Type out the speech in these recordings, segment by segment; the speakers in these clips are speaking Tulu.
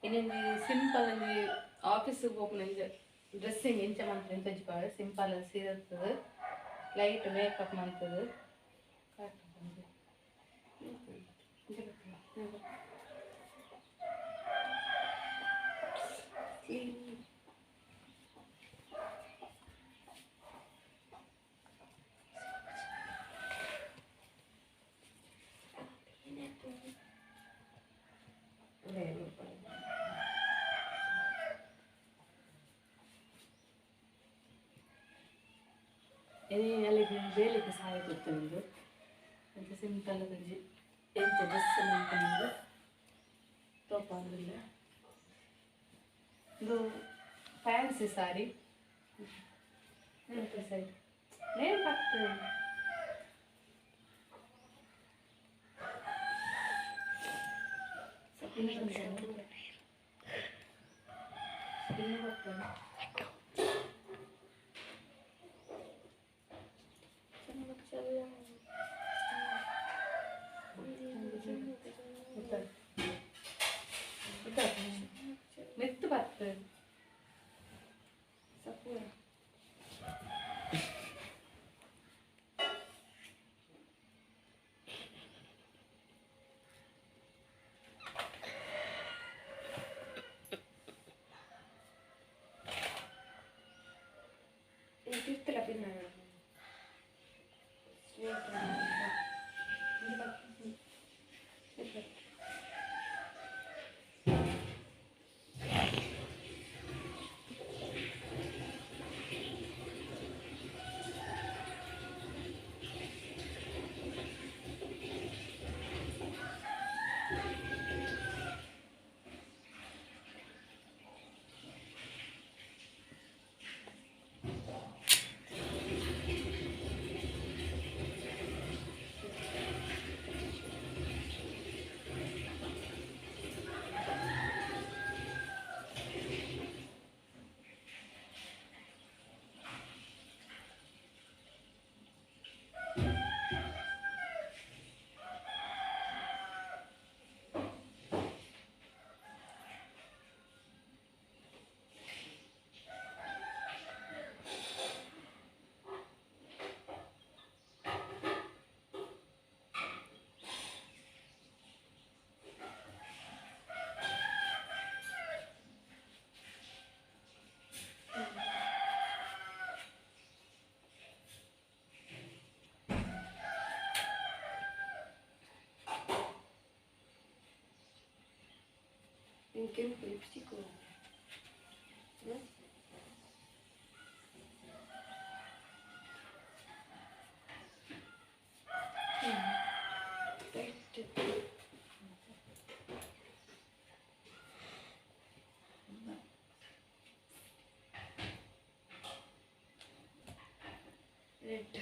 ಇನ್ನೊಂಜಿ ಸಿಂಪಲ್ ಒಂಜಿ ಆಫೀಸ್ ಪೋಪುನ ಡ್ರೆಸ್ಸಿಂಗ್ ಇಂಚ ಮಂತ್ ಇಂಚ ಸಿಂಪಲ್ ಸೀರೆ ಇರ್ತದೆ ಲೈಟ್ ಮೇಕಪ್ ಮಂತದು ಅಲ್ಲಿಗೆ ಬೇಲಿಗೆ ಸಹಾಯ ಕೊಡ್ತೇನೆ ಅಂತ ಸಿಂಪಲ್ ಒಂಜಿ ಎಂಚ ಡ್ರೆಸ್ ಮಂತೊಂದು ತೋಪಾಂದಿಲ್ಲ. ಇದು ಫ್ಯಾನ್ಸಿ ಸಾರಿ ಸೈಡ್ ನೇಮ್ ಪತ್ತು ಇನ್ನು ಬರ್ತದೆ. ಮೆತ್ತು ಬತ್ತು ಕೆಂಪು ಲಿಪ್ಸ್ಟಿಕ್. ರೆಡ್.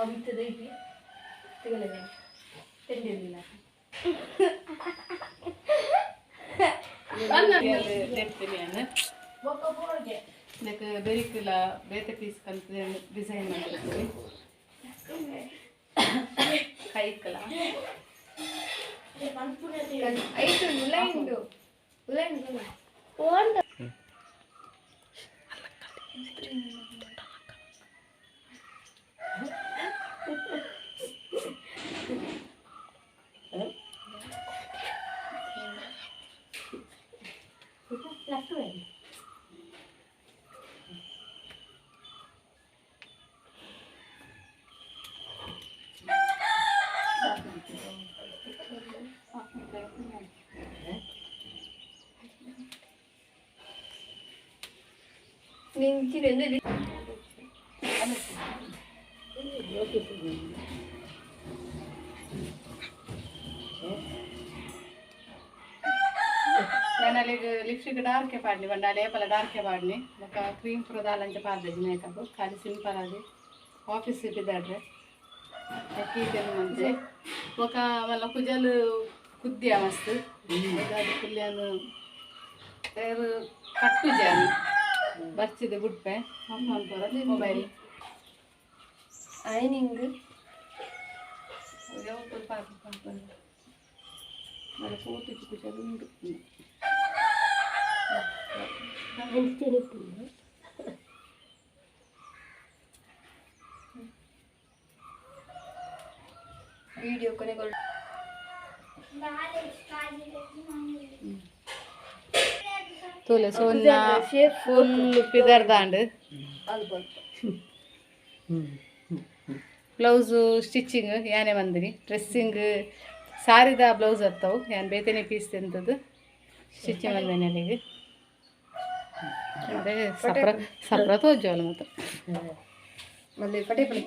ಅವಿತ್ತದ ಇಪ್ಪಿ ತಿಗಲೆ ತಿಂಡಿರ್ಲಿಲ್ಲ. ತೆರ್ತೀನಿ. ಇದಕ್ಕೆ ಬೆರಿಕುಲ ಬೇತೆ ಪೀಸ್ ಕಂತ ಡಿಸೈನ್ ಮಾಡಿರ್ತೀವಿ ಕೈಕಲ. ಐಟು ಉಲೈಂಡು ಉಲೈಂಡು. ನಿಂಚಿನ. ನಾನು ಅಲ್ಲಿಗೆ ಲಿಪ್ಸ್ಟಿಕ್ ಡಾರ್ಕೆ ಪಾಡ್ನಿ ಬಂಡ ಲೇಪಲ ಡಾರ್ಕೆ ಪಾಡ್ನಿ. ಬೊಕ ಕ್ರೀಮ್ ಪೂರ ದಾಲಂಚ ಪಾಡ್ದಜಿ ಮೇಕಪ್. ಖಾಲಿ ಸಿಂಪಲ್ ಆದಿ ಆಫೀಸ್ ಇದ್ದಾಡ್ರೆ ಕೀಟೆನು ಮಂತೆ. ಬೊಕ ಮಲ್ಲ ಕುಜಲ್ ಕುದ್ದಿಯ ಮಸ್ತ್ ಅದು ಕುಲ್ಯಾನು ತೇರು ಕಟ್ಟು ಜಾನು ಬರ್ಚಿದೆ ಗುಡ್ಪೆ ಆಫ್ ಮಲ್ಪರ ಮೊಬೈಲ್. ಐನಿಂಗ್. ಪಾಪ ಪಾಪ ಮಲ್ಲ ಪೂರ್ತಿ ಕುಜಲ್ ಉಂಡು. ವಿಡಿಯೋ ಕೊನೆಗೊಳ್ಳ. ತೂಲೆ ಸೋನ್ನ ಫುಲ್ ಪಿದರ್ದಾಂಡ್. ಬ್ಲೌಸು ಸ್ಟಿಚಿಂಗ್ ಯಾನೆ ಬಂದಿನಿ. ಡ್ರೆಸ್ಸಿಂಗ್ ಸಾರಿದ ಬ್ಲೌಸ್ ಅತ್ತವು. ಯಾನ್ ಬೇತನೆ ಪೀಸ್ ತಿಂತದ್ದು ಸ್ಟಿಚಿಂಗ್ ಬಂದೇನೆ ಅಲ್ಲಿಗೆ. ಅದೇ ಸಪ್ರ ಸಪ್ರ ತೋಜೋಲ್ಲ ಮಾತ್ರ. ಮಲ್ಲಿ ಪಟೆ ಪಡೆ.